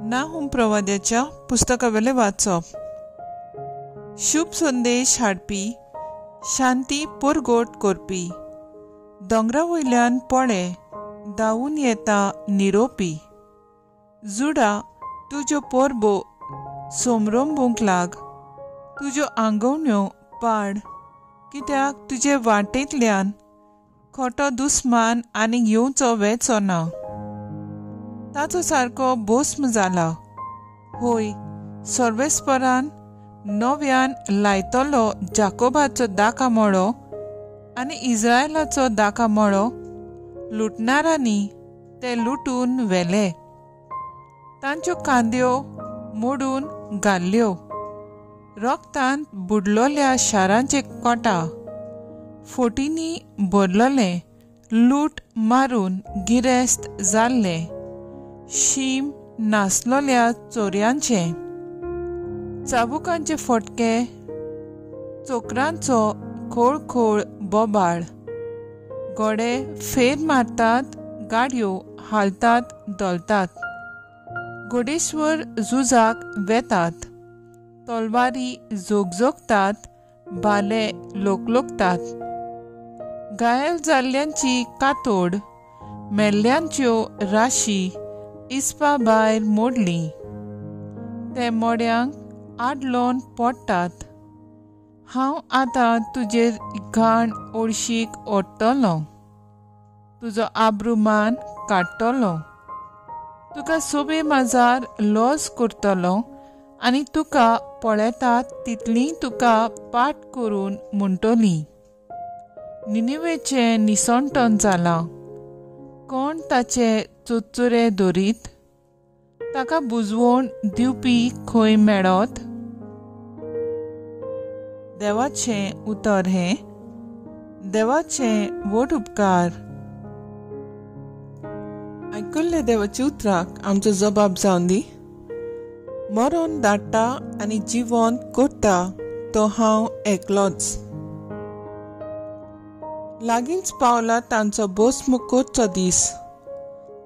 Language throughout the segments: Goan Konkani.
नाहूम प्रवाद्याच्या पुस्तकावेलें वाचप. शुभ संदेश हाडपी, शांती परगट करपी, दोंगरा वयल्यान पळे धांवून येता निरोपी. जुडा तुज्यो परबो सोमरोंबूंक लाग, तुज्यो आंगवण्यो पाड, कित्याक तुजे वाटेंतल्यान खोटो दुस्मान आनीक येवचो वेचो ना. ताचो सारको भस्म जाला. होय, सर्वेस्परान नव्यान लायतलो जाकोबाचो दाकामोळो आनी इज्रायलाचो दाकामोळो लुटणारांनी ते लुटून व्हेले, तांच्यो कांद्यो मोडून घाल्ल्यो. रोगतांत बुडलोल्या शारांचे कोटा फोटींनी भरलोले, लूट मारून गिरेस्त जाल्ले, शीम नासलोल्या चोरयांचे, चाबुकांचे फटके, चोकरांचो खोळखोळ बोबाळ. घोडे फेर मारतात, गाडयो हालतात धोलतात, घोडेश्वर झुजाक वेतात, तलवारी जोगजोगतात, भाले लोकलोकतात. घायल जाल्ल्यांची कातोड, मेल्ल्यांच्यो राशी इस्पा भायर मोडली. ते मोड्यांक आडलोन पडटात. हांव आतां तुजेर घाण ओळशीक ओडटलो, तुजो आब्रुमान काडटलो, तुका सोबे माजार लॉस करतलो आनी तुका पळयतात तितली तुका पाट करून म्हणटली, निनिवेचें निसणटन जालां, कोण ताचे चुरचुरे दरीत? ताका बुजवण दिवपी खंय मेळत? देवाचें उतर हें. देवाचें व्हड उपकार. आयकल्ले देवाच्या उतराक आमचो जबाब जावन दी. मरण धाडटा आनी जिवन करता तो हांव एकलोच. लागींच पावला तांचो भस्म करचो दीस,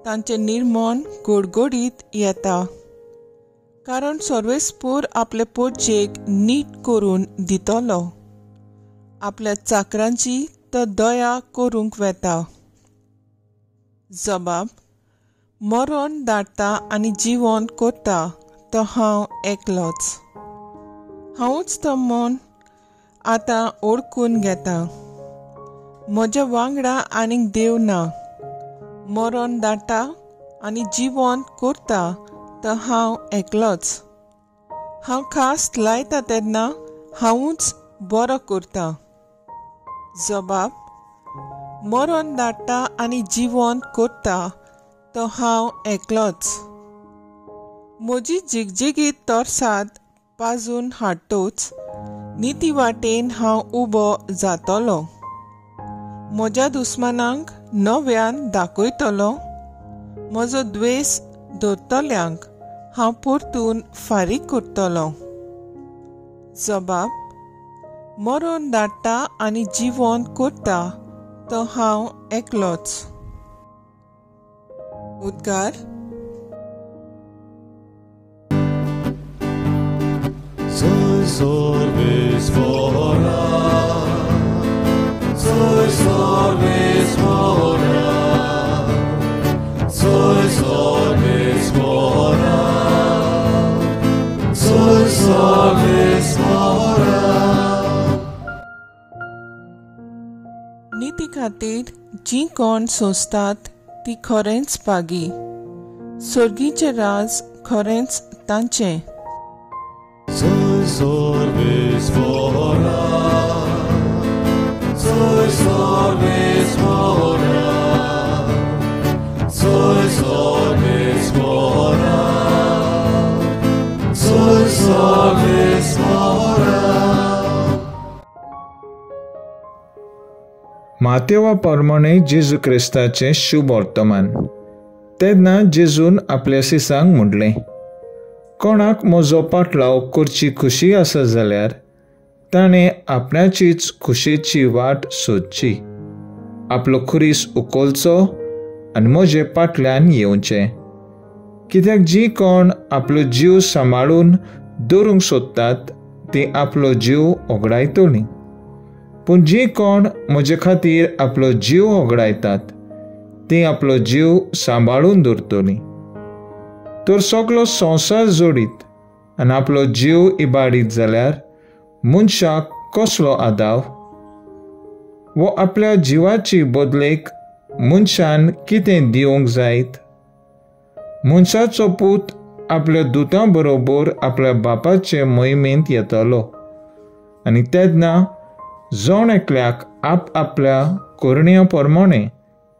तांचें निर्मण गोडगोडीत येता, कारण सर्वेस्पोर आपले पोटजेक नीट करून दितलो, आपल्या चाकरांची तो दया करूंक वेता. जबाब: मरण धाडटा आनी जिवन करता तो हांव एकलोच. हांवूच तो मन आतां ओळखून घेता. म्हज्या वांगडा आनीक देव ना. मरण धाडटा आनी जिवन करता तो हांव एकलोच. हांव खास लायता तेन्ना हांवूच बरो करता. जबाब: मरण धाडटा आनी जिवन करता तो हांव एकलोच. म्हजी जिगजिगीत तरसाद पाजून हाडटोच निती वाटेन हांव उबो जातलो. म्हज्या दुस्मानांक नव्यान दाखयतलो, म्हजो द्वेस धरतल्यांक हांव परतून फारीक करतलो. जबाब: मरण धाडटा आनी जिवन करता तो हांव एकलोच. उद्गार. निती खातीर जी कोण सोंसतात ती खरेंच भागी. सर्गीचें राज खरेंच तांचें. मातेवा प्रमाणे जेजू क्रिस्ताचें शुभ वर्तमान. तेन्ना जेजून आपल्या शिसांक म्हणलें, कोणाक म्हजो पाटलाव करची खुशी आसा जाल्यार ताणें आपणाचीच खुशेची वाट सोदची, आपलो खुरीस उखलचो आनी म्हजे पाटल्यान येवचें. कित्याक जी कोण आपलो जीव सांबाळून दवरूंक सोदतात ती आपलो जीव ओगडायतली, पूण जी कोण म्हजे खातीर आपलो जीव ओगडायतात ती आपलो जीव सांबाळून दवरतली. तर सगलो संवसार जोडीत आनी आपलो जीव इबाडीत जाल्यार मनशाक कसलो आदाव? वो आपल्या जिवाची बदलेक मनशान कितें दिवंक जायत? मनशाचो पूत आपल्या दुतां बरोबर आपल्या बापाचे मोहिमेंत येतलो आनी तेन्ना जण एकल्याक आपआपल्या करण्या प्रमाणे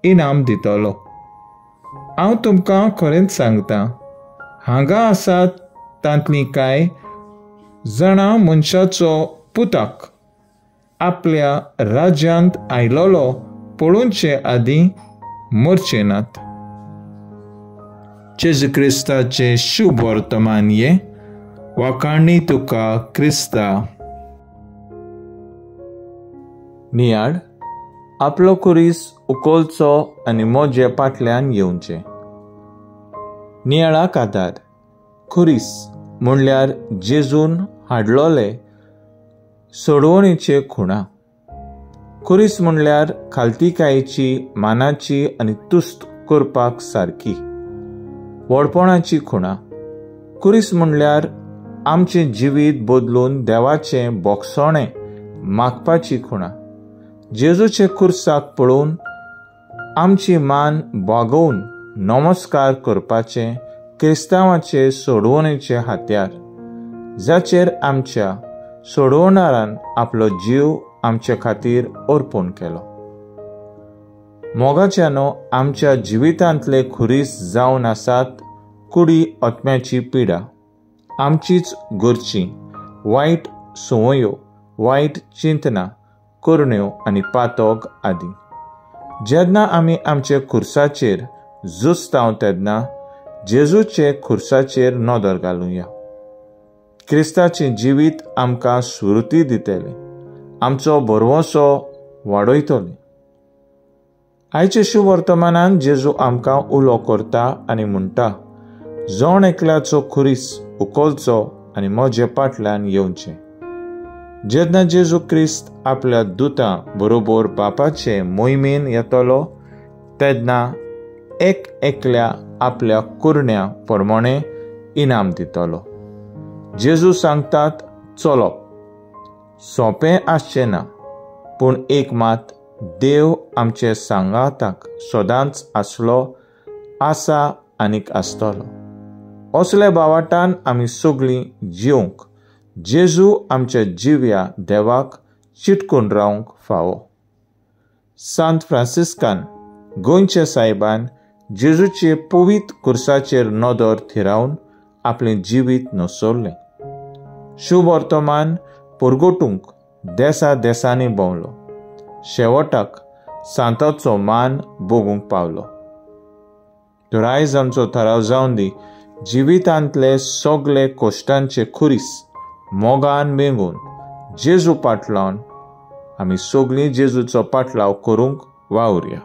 इनाम दितलो. हांव तुमकां खरेंच सांगता, हांगा आसात तांतलीं कांय जाणां मनशाचो पुताक आपल्या राज्यांत आयलोलो पळोवचे आदीं मरचे नात. जेजू क्रिस्ताचें शुभ वर्तमान हें. वाखाणी तुका क्रिस्ता. नियाळ आपलो खुरीस उखलचो आनी म्हजे फाटल्यान येवचें. नियाळाक आदार. खुरीस म्हणल्यार जेजून हाडलोले सोडवणेचे खुणा. खुरीस म्हणल्यार खालतीकायेची, मानाची आनी तुस्त करपाक सारकी व्हडपणाची खुणा. खुरीस म्हणल्यार आमचें जिवीत बदलून देवाचें बोगसणें मागपाची खुणा. जेजूचे खुर्साक पळोवन आमची मान बागोवन नमस्कार करपाचें क्रिस्तांवाचे सोडवणेचे हात्यार, जाचेर आमच्या सोडवणारान आपलो जीव आमचे खातीर अर्पण केलो. मोगाच्यानो, आमच्या जिवितांतले खुरीस जावन आसात कुडी आत्म्याची पिडा, आमचीच गरची वायट संवयो, वायट चिंतना, करण्यो आनी पातोग आदी. जेन्ना आमी आमचे खुर्साचेर झुजताव तेन्ना जेजूचे खुर्साचेर नदर घालुया. क्रिस्ताचें जिवीत आमकां स्फूर्ती दितलें, आमचो भरवंसो वाडयतलें. आयचे शुभ वर्तमानान जेजू आमकां उलो करता आनी म्हणटा, जण एकल्याचो खुरीस उखलचो आनी म्हजे फाटल्यान येवचें. जेन्ना जेजू क्रिस्त आपल्या दुतां बरोबर बापाचे मोहिमेन येतलो तेन्ना एक एकल्या आपल्या करण्या प्रमाणे इनाम दितलो. जेजू सांगतात, चलप सोंपें आसचें ना, पूण एक मात देव आमचे सांगाताक सदांच आसलो, आसा आनीक आसतलो. असल्या बावाटान आमी सगळीं जिवंक जेजू आमच्या जिव्या देवाक चिटकून रावंक फावो. सांत फ्रांसिस्कान गोंयच्या सायबान जेजूचे पवित्र खुर्साचेर नदर थिरावन आपलें जिवीत नसरलें. शुभ वर्तमान परगटूंक देसा देसांनी भोंवलो. शेवटाक सांताचो मान भोगूंक पावलो. तर आयज आमचो थाराव जावन दी, जिवितांतले सगळे कश्टांचे खुरीस मोगान मेंगून जेजू पाटलावन आमी सगळीं जेजूचो पाटलाव करूंक वावुरया.